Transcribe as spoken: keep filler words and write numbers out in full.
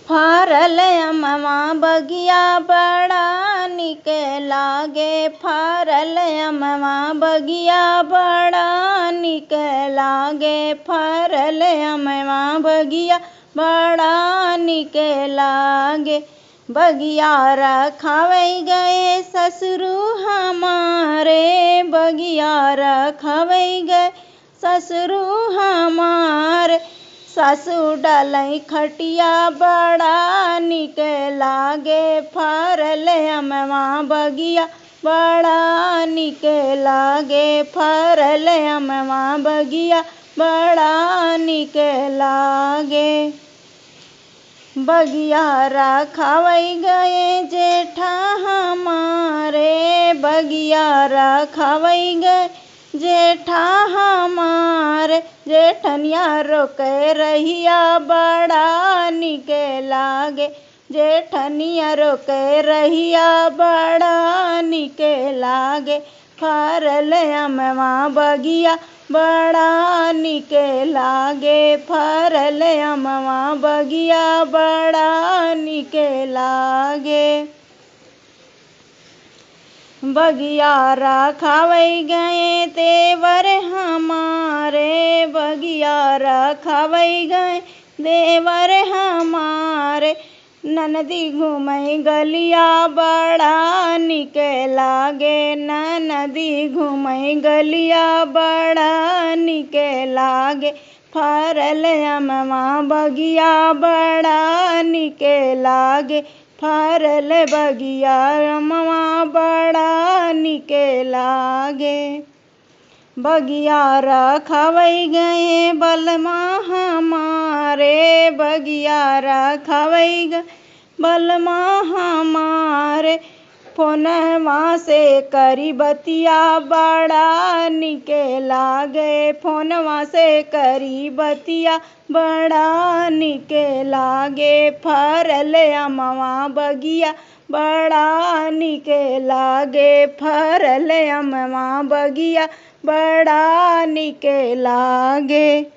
फरल अमवा बगिया बड़ा निक लागे, फरल अमवा बगिया बड़ा निक लागे, फरल अमवा बगिया बड़ा निक लागे। बगिया रखावै गए ससुरु हमारे, बगिया रखावै गए ससुरु हमार। सासु डालै खटिया बड़ा निक लागे, फरल अमवा बगिया बड़ा निक लागे, फरल अमवा बगिया बड़ा निक लागे। बगिया रखावै गए जेठा हमारे, बगिया रखावै गए जेठा हमारे। जेठनिया रोके रहिया बड़ा निक लागे, जेठनिया रोके रहिया बड़ा निक लागे। फरल अमवा बगिया बड़ा निक लागे, फरल अमवा बगिया बड़ा निक लागे। बगिया रखावै गए देवर हमारे, बगिया रखावै गए देवर हमारे। ननदी घूमै गलिया बड़ा निक लागे, ननदी घूमै गलिया बड़ा निक लागे। फरल अमवा बगिया बड़ा निक लागे, फरल बगिया अमवा बड़ा निक लागे। बगिया रखावै गए बलमा हमारे, बगिया रखावै गए बलमा हमारे। फोनवा से करी बतिया बड़ा निक लागे, फोनवा से करी बतिया बड़ा निक लागे। फरल अमवा बगिया बड़ा निक लागे, फरल अमवा बगिया बड़ा निक लागे।